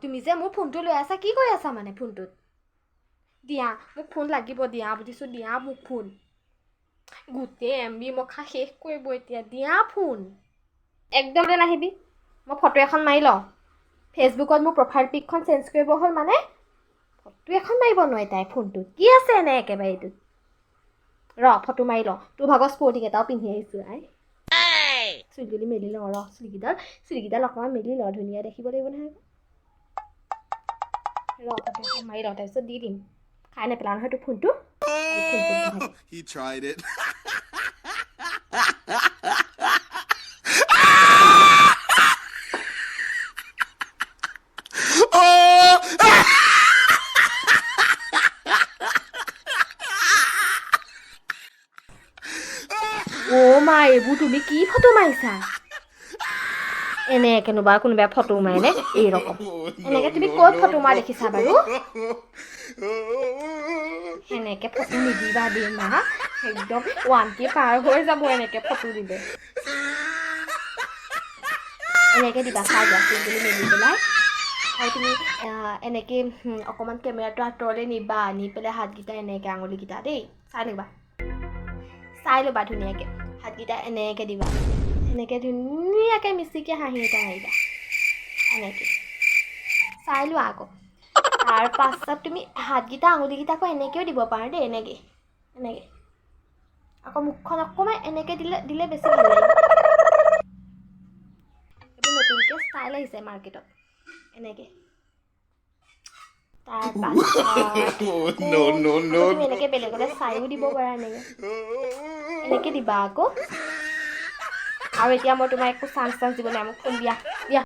তুমি যে মোৰ ফোনটো লৈ আছা, কি কৰি আছা মানে ফোনটোত? দিয়া মোক ফোন লাগিব, দিয়া বুজিছোঁ, দিয়া মোক ফোন। গোটেই MB মখা শেষ কৰিব এতিয়া, দিয়া ফোন। একদম নাহিবি, মই ফটো এখন মাৰি লওঁ। ফেচবুকত মোৰ প্ৰফাইল পিকখন চেঞ্জ কৰিব হ'ল, মানে ফটো এখন মাৰিব নোৱাৰি তাই ফোনটোত। কি আছে এনে একেবাৰে এইটোত? ৰ, ফটো মাৰি লওঁ। তোৰ ভাগৰ স্পৰ্টিং এটাও পিন্ধি আহিছোঁ। আই, চুলি তুলি মেলি লওঁ। ৰ, চুলিকেইডাল অকণমান মেলি লওঁ, ধুনীয়া দেখিব লাগিব নহয়। ৰ, ফটো এখন মাৰি লওঁ, তাৰপিছত দি দিম। খাই নেপেলাওঁ নহয় তোৰ ফোনটো। He tried it. Oh! অ' মা, এইবোৰ তুমি কি ফটো মাৰিছা? এনে কোনোবা কোনোবাই ফটো মাৰেনে এইৰকম? এনেকে তুমি ক'ত ফটো মাৰা দেখিছা বাৰু? সেনেকে ফটো নিদিবা দেই মা, একদম 1K পাৰ হৈ যাব এনেকে ফটো দিলে। এনেকে দিবা, চাই লোৱা, চুলি তুলি মেলি পেলাই। আৰু তুমি এনেকে অকণমান কেমেৰাটো আঁতৰলৈ নিবা, নি পেলাই হাতকেইটা এনেকে, আঙুলিকেইটা দেই, চাই ল'বা, চাই ল'বা ধুনীয়াকৈ। হাতকেইটা এনেকৈ দিবা, এনেকৈ ধুনীয়াকৈ মিচিকে হাঁহি এটা মাৰিবা এনেকৈ। চাই লোৱা আকৌ। তাৰ পাছত তুমি হাতকেইটা, আঙুলিকেইটা আকৌ এনেকৈও দিব পাৰা দেই, এনেকৈ এনেকৈ। আকৌ মুখখন অকণমান এনেকৈ দিলে বেছি ভাল লাগিব। এইবোৰ নতুনকৈ ষ্টাইল আহিছে মাৰ্কেটত, এনেকৈ। তাৰ পাছত No, no, no. তুমি এনেকৈ বেলেগলৈ চায়ো দিব পাৰা, এনেকৈ এনেকৈ দিবা আকৌ। আৰু এতিয়া মই তোমাক একো চান্স চান্স দিব নাই। মোক ফোন দিয়া, দিয়া।